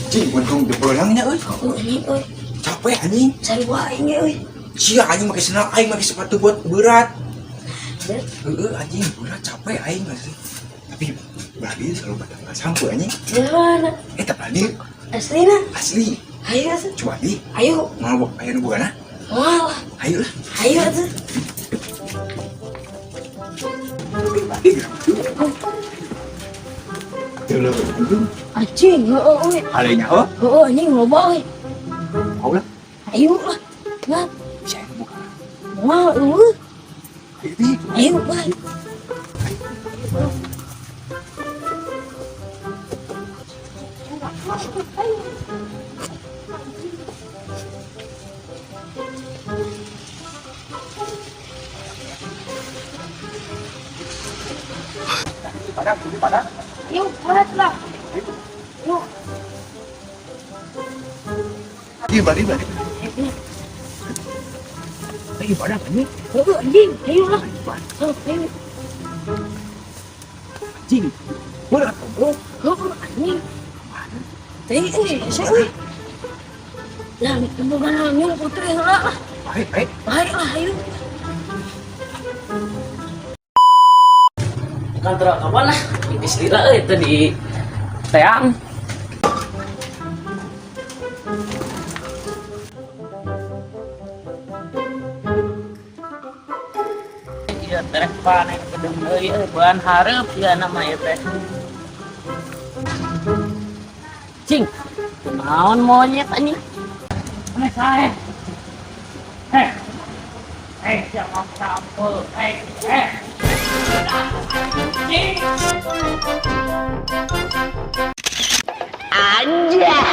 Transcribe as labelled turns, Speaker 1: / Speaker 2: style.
Speaker 1: Cing, untung jempolangnya euy.
Speaker 2: Oh, anjing euy.
Speaker 1: Capek anjing.
Speaker 2: Sarua aing ge euy.
Speaker 1: Sia anjing make sendal aing make sepatu buat berat.
Speaker 2: Berat.
Speaker 1: Heeh anjing berat capek aing asli. Tapi belah dieu selalu batang sampo anjing.
Speaker 2: Bener.
Speaker 1: Eta belah dieu
Speaker 2: Aslina.
Speaker 1: asli.
Speaker 2: Ayo atuh.
Speaker 1: Coba di
Speaker 2: Ayo.
Speaker 1: mau aya nu bogana?
Speaker 2: Moal lah.
Speaker 1: Ayo lah.
Speaker 2: Ayo atuh.
Speaker 1: Ih, dulu.
Speaker 2: Anjing, heeh euy.
Speaker 1: Alenya oh,
Speaker 2: Heeh anjing loba euy.
Speaker 1: mau lah.
Speaker 2: Ayo lah. Nah,
Speaker 1: Bisa yang buka.
Speaker 2: moal euy.
Speaker 1: Ayo di.
Speaker 2: Ayo lah.
Speaker 1: Padang, padang.
Speaker 2: Yuk, berat lah. Yuk.
Speaker 1: Di balik balik. Ayo padang anjing.
Speaker 2: Heeh anjing, ayo lah. Ayo.
Speaker 1: Anjing. Berat bro.
Speaker 2: Heeh anjing. Teh euy, ese euy. Lah, bukan nyung putri heula lah.
Speaker 1: Baik, baik.
Speaker 2: Baik lah, ayo.
Speaker 3: Kantor kapan lah? Geus lila euy teh di teang. Iya tereh panen kedeng deui euy bulan hareup ieu nama ieu teh. Cing, kunaon monyet anjing? Aneh sae. Heh. Eh, siapa sampul? Eh, eh. Cing. Anjay.